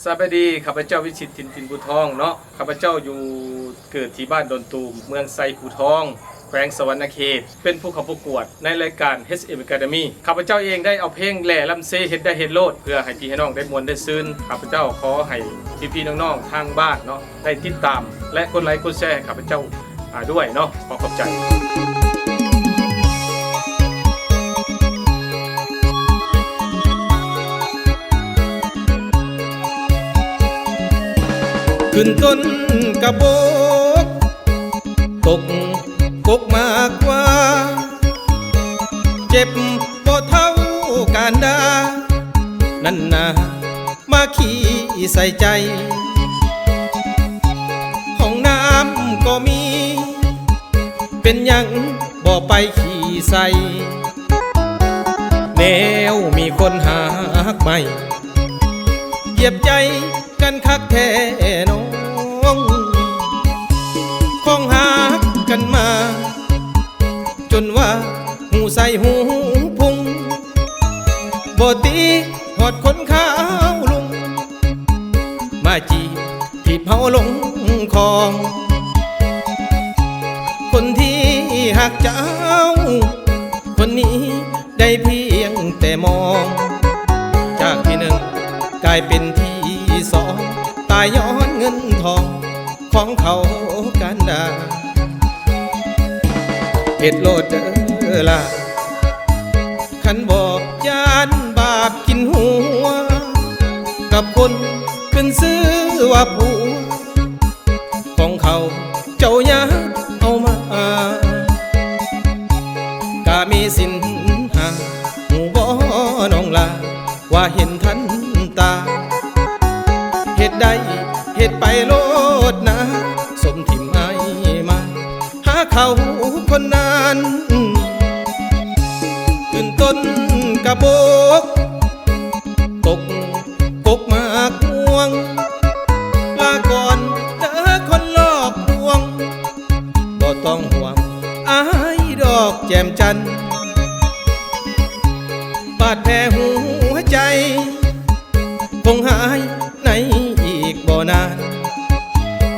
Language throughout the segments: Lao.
ສະບາຍດີ ຂ້າພະເຈົ້າ ວິຊິດ ຖິ່ນ ຖິ່ນພູທອງເນາະ. ຂ້າພະເຈົ້າຢູ່ ເກີດທີ່ບ້ານດອນຕູມ ເມືອງໄຊພູທອງ ແຂວງສະຫວັນນະເຂດ, ເປັນຜູ້ເຂົ້າປະກວດໃນລາຍການ ເອັດ ເອັມ Academy. ຂ້າພະເຈົ້າເອງໄດ້ເອົາເພງແຫຼລຳເຊ ເຮັດໄດ້ເຮັດໂລດ ເພື່ອໃຫ້ພີ່ໃຫ້ນ້ອງໄດ້ມ່ວນໄດ້ຊື່ນ. ຂ້າພະເຈົ້າຂໍໃຫ້ພີ່ໆນ້ອງໆທາງບ້ານເນາະ ໄດ້ຕິດຕາມ ແລະ ກົດໄລກົດແຊໃຫ້ຂ້າພະເຈົ້າ ອາ ດ້ວຍເນາະ. ຂໍຂອບໃຈ. ຂຶ້ນຕົ້ນກະບົກ ຕົກກົກໝາກຫວ້າ ເຈັບບໍ່ເທົ່າການດາ ນັ້ນນາ ມາຂີ້ໃສ່ໃຈ ຫ້ອງນ້ຳກໍມີ ເປັນຫຍັງບໍ່ໄປຂີ້ໃສ່ ແນວມີຄົນຫາກໄມ້ ຢຽບໃຈກັນຄັກແທ້ນ້ອງ ຂອງຫາກກັນມາ ຈົນວ່າຫູໃສຫູພຸງ ບໍ່ຕິ ຮອດຄົນຂາວລຸງ ມາຈີບຖີບເຮົາລົງຄອງ ຄົນທີ່ຮັກເຈົ້າ ຄົນນີ້ໄດ້ພຽງແຕ່ມອງ ຈາກທີໜຶ່ງກາຍເປັນທີສອງ ຕາຍຍ້ອນເງິນທອງ ຂອງເຂົາກັນດາ ເຮັດໂລດເດີລະ ຄັນບໍ່ຢ້ານບາບກິນຫົວ ກັບຄົນຂຶ້ນຊື່ວ່າຜົວ ຂອງເຂົາເຈົ້າຢ່າເອົາມາ ກາເມສິນຫ້າ ຮູ້ບໍ່ນ້ອງລາ ວ່າເຫັນທັນຕາ ເຮັດໄດ້ເຮັດໄປໂລດນາ ສົມຖິ້ມອ້າຍມາ ຫາເຂົາຄົນນັ້ນ ຂຶ້ນຕົ້ນກະບົກ ຕົກກົກໝາກມ່ວງ ລາກ່ອນເດີຄົນຫຼອກລວງ ບໍ່ຕ້ອງຫ່ວງອ້າຍດອກແຈ່ມຈັນ ບາດແຜຫົວໃຈ ຄົງຫາຍໃນອີກບໍ່ນານ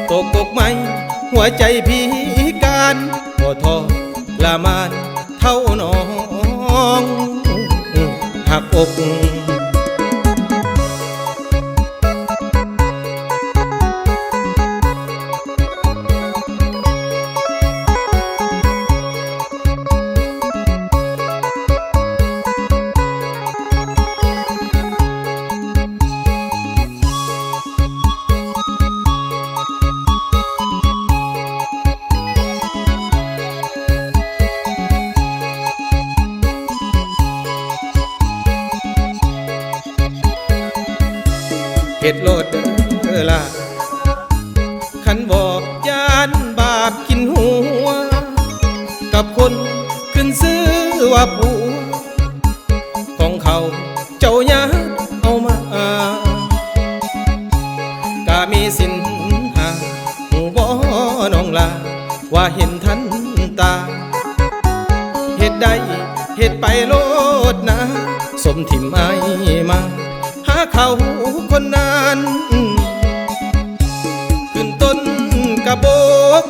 ຕົກກົກໄມ້ຫົວໃຈພິການ ບໍ່ທໍລະມານເທົ່ານ້ອງ ຮັກອົກ. ເຮັດໂລດເດີລະ ຄັນບໍ່ຢ້ານບາບກິນຫົວ ກັບຄົນຂຶ້ນຊື່ວ່າຜົວ ຂອງເຂົາເຈົ້າຢ່າເອົາມາ ກາເມສິນຫ້າ ຮູ້ບໍ່ນ້ອງລາ ວ່າເຫັນທັນຕາ ເຮັດໄດ້ເຮັດໄປໂລດນາ ສົມຖິ້ມອ້າຍມາ ຫາເຂົາຄົນນັ້ນ ຂຶ້ນຕົ້ນກະບົກ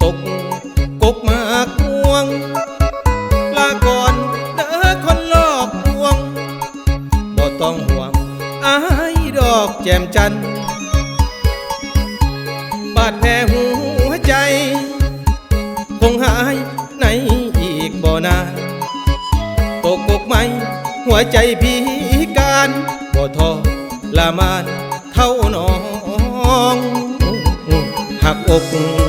ຕົກກົກໝາກມ່ວງ ລາກ່ອນເດີຄົນຫຼອກລວງ ບໍ່ຕ້ອງຫ່ວງອ້າຍດອກແຈ່ມຈັນ ບາດແຜຫົວໃຈ ຄົງຫາຍໃນອີກບໍ່ນານ ຕົກກົກໄມ້ຫົວໃຈພິການ ບໍ່ທໍລະມານເທົ່ານ້ອງ ຮັກອົກ.